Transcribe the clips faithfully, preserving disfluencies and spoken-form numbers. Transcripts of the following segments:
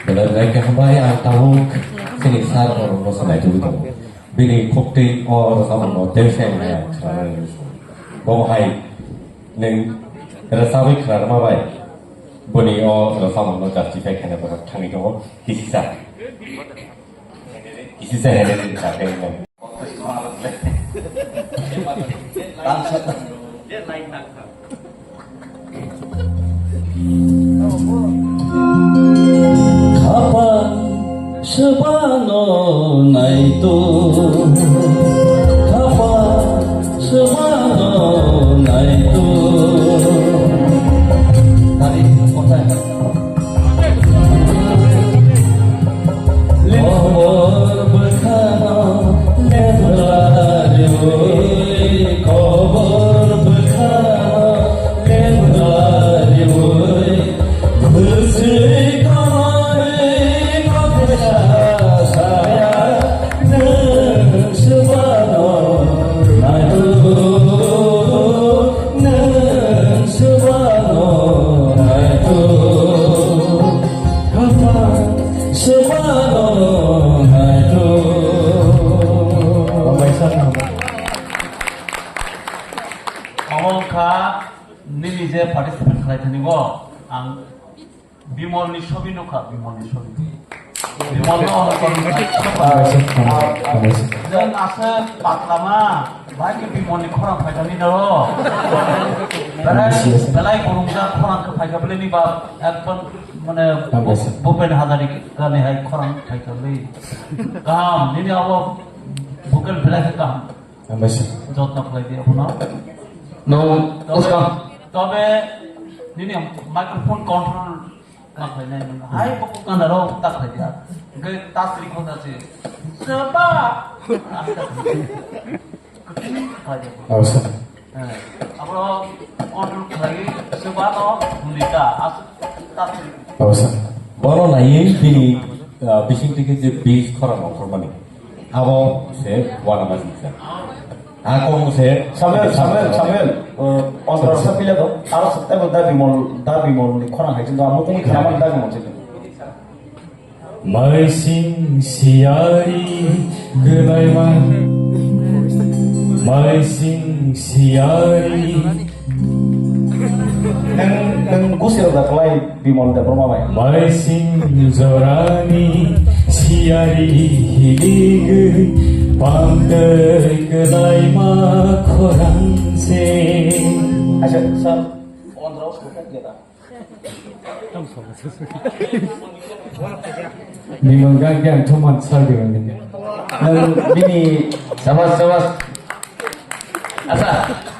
Belai belai khe hambai ang tabuk chini sir borok no sanai tubui tongo. Bini khukti o rwchapmung no tei se hwnwi ang khna nai. Bo hai nwng rwchabwi khna rwma bai boni o rwchapmung no justify khaina borok thangwi tongo. Kisisa. Kisisa hwnwi sa tei nwng. Khapang swbano naito, khapang swbano naito. Tari, kotai. Kobor bwkhano lebla riwi, kobor bwkhano lebla riwi, bwswi kamari kotha saya, nwng swbano naitugwi. Nwng swbano naitugwi, khapang swbano naitugwi. Omo wngkha nini je participate khlai thani bo ang Bimolni sobi nukha, Bimolni sobi. Bimolno ono kormo. Nwng aswk patlama, bai khe Bimolni khorang phaikha ni doro. Belai, belai gurungjak khorang khe phaikha bwleni ba ekdom mane Bhupen Hazarika ni hai khorang phaikha bwleni. Kaham, nini abo vocal belai khe kaham. Hambai sir. Jotno khlai di abono. No, tobe, uskang. Tobe nini microphone control ma khlai nai nang. Hai pokok kanda ro ta khlai dia. Ge tasri khona se. Seba. Khlai dia. Oh, sir. Eh, abo control khlai seba no mulita as tasri. Oh, sir. Bono nai bini, ah, bising tiki je bis khorang ongkhormani. Abo se wana majliksa. Ako se Samuel, Samuel, Samuel. Uh, on Samuel. Sa pila do. Aro sa tebo da Bimol, da Bimol ni khorang hai jin do. Amo kung khana man da Bimol jin. Maising siari gelaima. Maising siari. Nang, nang gusir da kelai Bimol Debbarma bai. Maising jorani siari hiligwi pangtwi kwlaima khorang se. Acha, sir, on the road, look at that. Bimol gak gak thoman sar gimani. Nang bini sabas, sabas. Asa,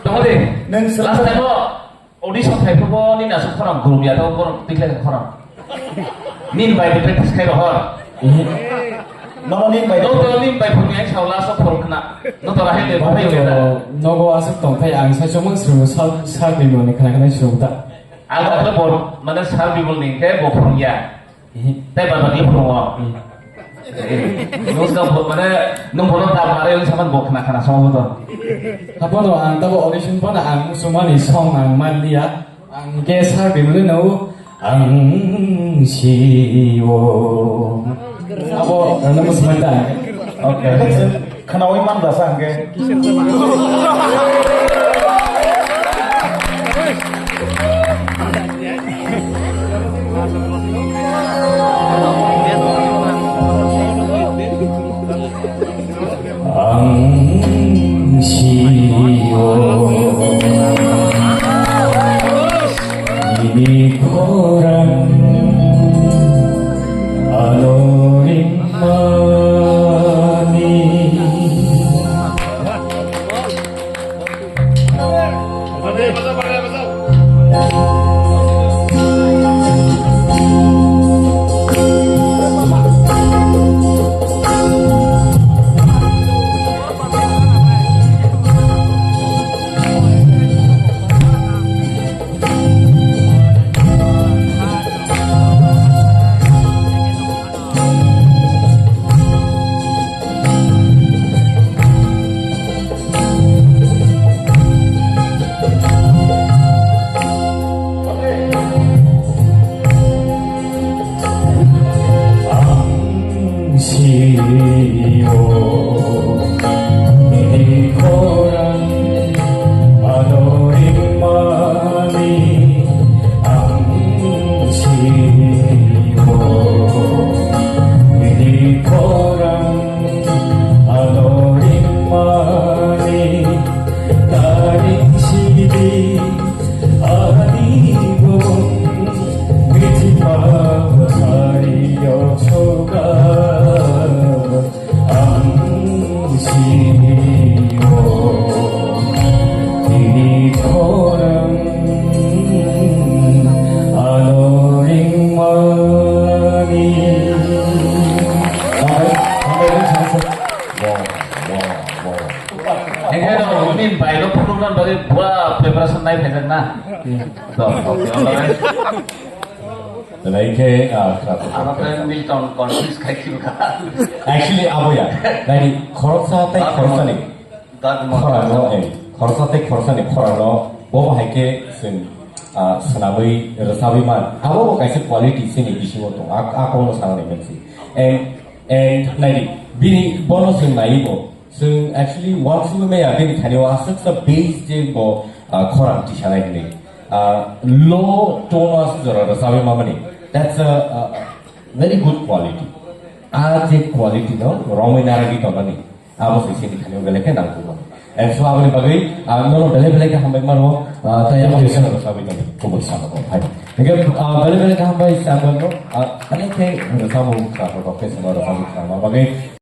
tunggu deh. Nang last time lo. Audition khai phubo ni nasu khorang gurung ya, tau borok tikhlai khorang. Nin bai de practice khai rohor. Nono ni bai. Nono ni bai phung yang saula so phung khna. No to rahe le bai le. Nogo asuk tong phai ang sa chomang sru sa sa ni mani khna khna sru ta. Ang le bor mane sar bibul ni ke bo phung ya. Tei ba bagi phung wa. Nung sa bo mane nung bo ta mare saman bo khna khna so to. Apo no ang tabo audition pana ang sumani song ang man dia. Ang khe sar bibuli no ang sio. Abo ano musulman ta. Okay. Khanawi man da sa ang khe. Ang sio nini khorang ano ringmani. Ang sio nini khorang ano ringmani. Ang sio nini khorang ano ringmani. Taring sidi ani bong mithi pa hari yo soga. Ang sio nini khorang ano ringmani. Hambai, hambai, hambai. Wow, wow, wow. Hingke no, min bai no program bari bua preparation nai phai na. To, okay, all the best. Belai khe, ah, khna. Ano khe Milton confuse khai khiba. Actually, abo ya. Nai, khoroksa tei khoroksa ni. Khorang no, eh, khoroksa tei khoroksa ni khorang no, bo hai khe chwng, ah, swnamwi rwchabwi man. Abo bo kaisa quality chini bisingo tongo. A, a kokno sana nai mansi. And, and nai, bini bono chwng nai bo. Chwng actually uansugwi maya bini thani o aswksa base je bo, ah, khorang tisanai hwnwi. Ah, low tone o aswk jora rwchabwi mamani. That's a, a very good quality. A je quality no romwi naragwi tongnani. Abo se chini thani o belai khe nangkukmani. And so aboni bagwi, ah, nono belai belai khe hambai mano, ah, tei abo khe rwchabwi tongdi. Kubui sama kok hai. Hingke, ah, belai belai khe hambai changmano, ah, belai khe rwchabwi changmano, khe sama rwchabwi changma bagwi.